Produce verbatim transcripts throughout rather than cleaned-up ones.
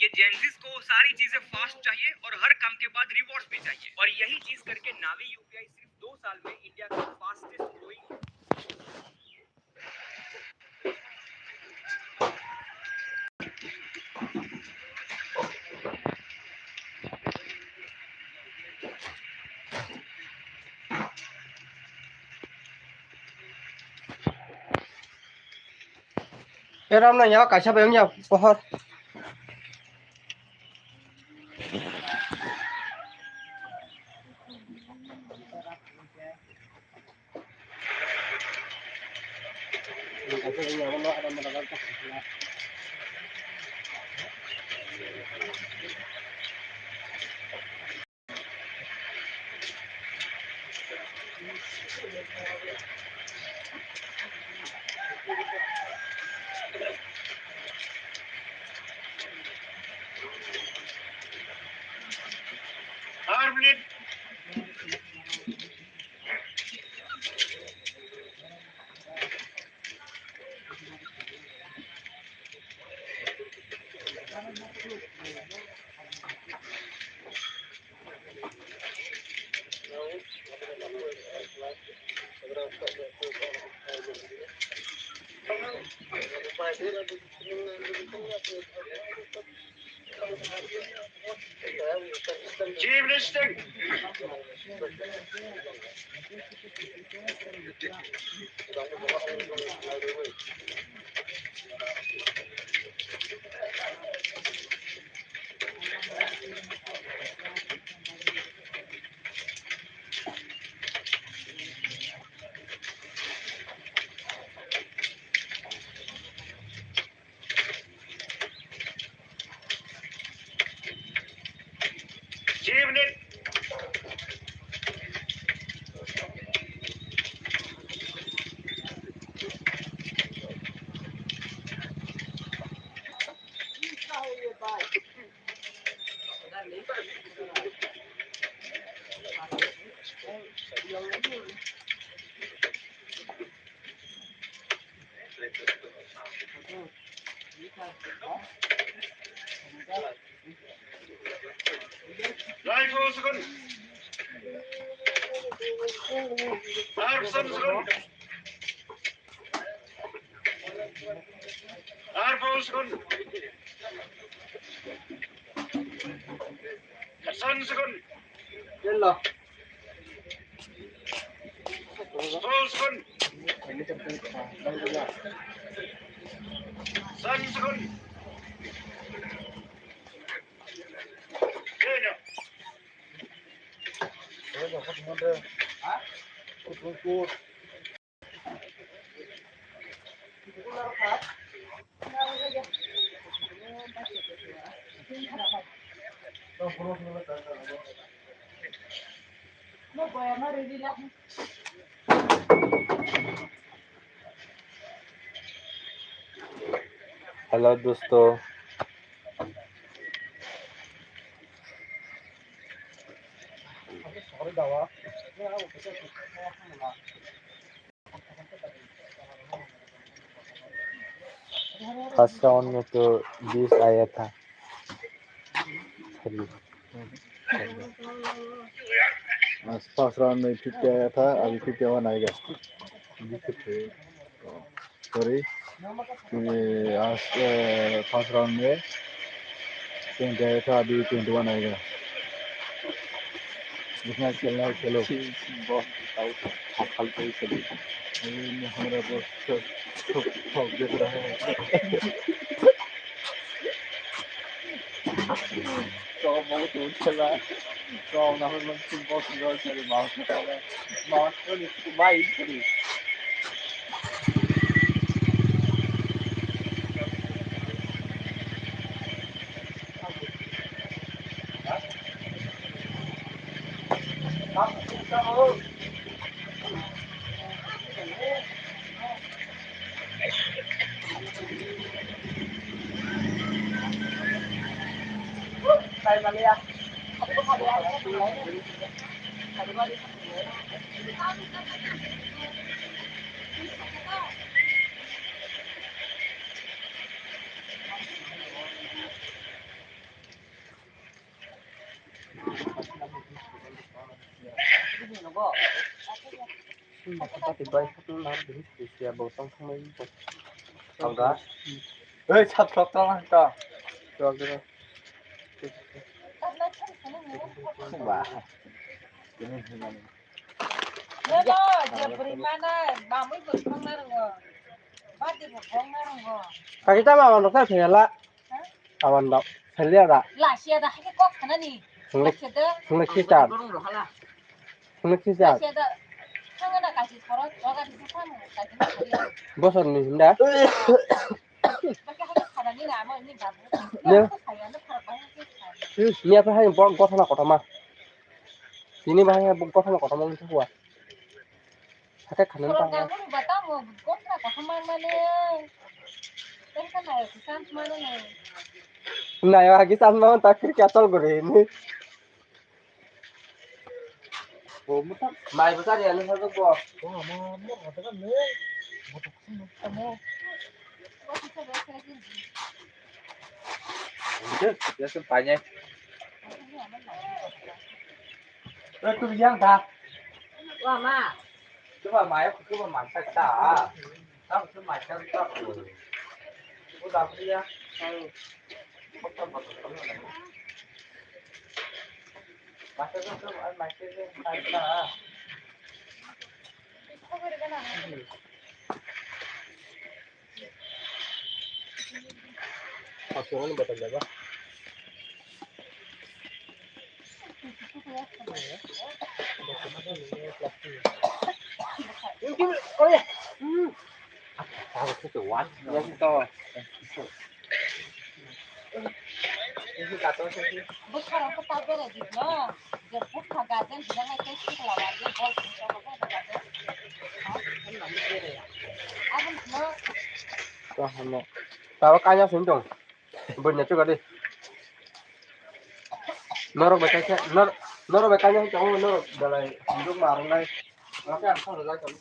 ये जेनजीज को सारी चीजें फास्ट चाहिए और हर काम के बाद रिवॉर्ड्स भी चाहिए, और यही चीज करके नावी यूपीआई सिर्फ दो साल में इंडिया का fastest growing Eram na ya kaisa bayang ya pohor. Four minute. Chief Listing. Rifle second. Arson second. Arpon second. San second. Yalla. Sol second. San second. Kenya. Hello दोस्तों। फर्स्ट राउंड में तो बीस आया था। फर्स्ट राउंड में फिफ्टी आया था, अभी फिफ्टी वन आएगा। सॉरी, आज फर्स्ट राउंड में ट्वेंटी आया था, अभी ट्वेंटी वन आएगा। जितना खेलना है खेलो। बहुत हल्का ही खेलो। ये हमारा बहुत ठोक, ठोक, ठोक देख रहा है। तो बहुत अच्छा लगा। तो हम लोग तुम बहुत सुंदर से माउस कर रहे हैं। माउस को नहीं, भाई, करिए। Pati bai khatungma bini sisi ya bo tong thangmani bo. Tongga. Ei, sat thok tong ta. Thok de. Ba. Ini hina ni. Lelo, je bwrwi mana, mamui bo thangna rwngo. Badi bo thangna rwngo. Kaki ta mama nokta phela. Awan dok, selia da. La sia da, hai kok sana ni. Sunglik, sunglik si chan. Sunglik si chan. Sia da. Thang na kasi thoro, roga di thang, kasi na thori. Bosor ni hinda. Baki hai kok sana ni na, mo ni babu. Ne? Ko saya na thoro ba hai kok sana. Hmm, ni apa hai bok gosana kotoma. Ini bahaya bok gosana kotoma ni thua. Hake khanan ta. Program ni bata mo gosana kotoma mane. Tengka na ya kisan mane. Na ya kisan mane ta kri kya chal gore ni. Mai bwsa ri ani sa bo. Oi, tu yang ta. Wa ma. Tu ba mai, tu ba mai sa ta. Tamo se mai kal ta. Bo da priya. Masa tu tu mai se mai ta. Pasungan batal jaga. Bwsarok khe ta berai di no, je bwkha garden hwnjaknai tei sikla ba je bol phunukjak rok bo garden. Aboni no. Kaham no. Tabo kanya sung tong. Bunya chuka di. Norok bai kaisa, nor-, norok bai kanya sung tong, norok belai hinduk marung nai. Oke, ang song lai tong.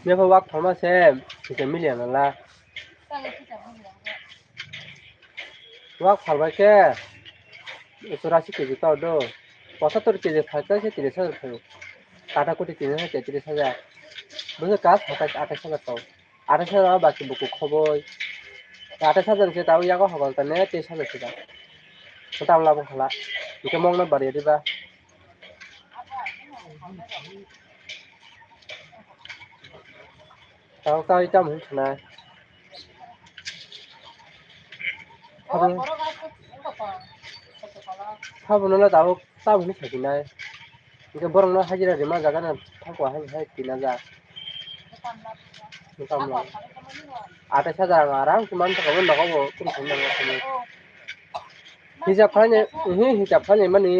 Bebak wak phalma se, kisa milia nala. Wak phalbai khe, churasi keji tao do. Pochattor keji phai khe se tris hajar phaio. Kata koti tini hajar, tris hajar. Bwswk ka satais atais hajar tao. Atais hajar o baki buku khoboi. Atais hajar se tao yago hokol tane teis hajar se da. Tamo labo khala. Hingke mokno bariya diba. Tao tao tamo hwn khanai. Sabo, sabo no tao tamo hwn khakinai. Hingke borok no hajira rima jaga na thangkwa hai hai tina ja. Tamo. Atais hajar ang aram se man thangkha bo nogo bo tini hwn nango. Hisab khlainai, uhu, hisab khlainai mani.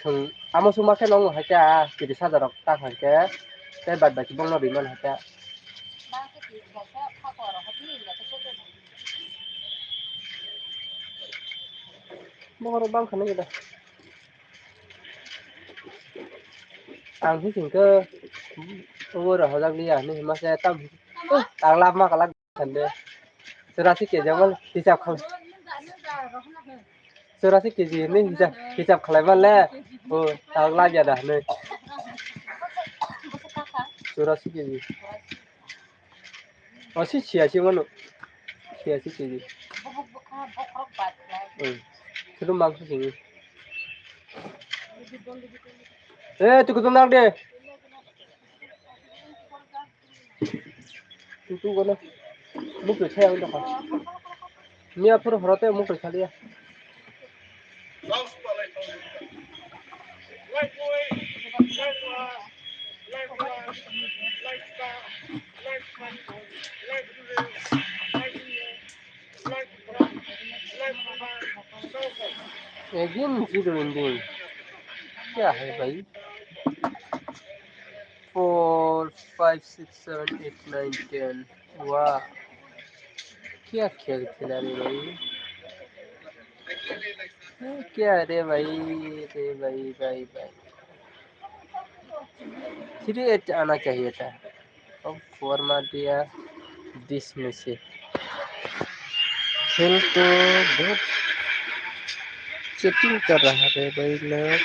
Chwng amo suma khe nong hai khe tris hajar rok ta kha khe, tei bad baki bongno ri man hai khe. Bokhorok bang kha nw da. Ang si singko, ubo rohorjak liya hinwi hima se tam, tang lab ma kalak sande. Churasi kg mal hisab khal. Churasi kg hinwi hisab, hisab khalai male. O, tang lab ya da hinwi. Churasi kg. O, si siya si mano. Siya si kg. Hmm. Sudu mangso sini. Eh, tu kudu nak de. Tu tu kono. Mukri saya untuk kau. Ni apa horote mukri kali ya. Again zero ending. क्या है भाई? Four, five, six, seven, eight, nine, ten. वाह, क्या खेल खेला रे भाई? क्या रे भाई, रे भाई, भाई, भाई। थ्री एट आना चाहिए था। अब फोर मार दिया बीस में से। खेल तो बहुत चीटिंग कर रहा है भाई लोग।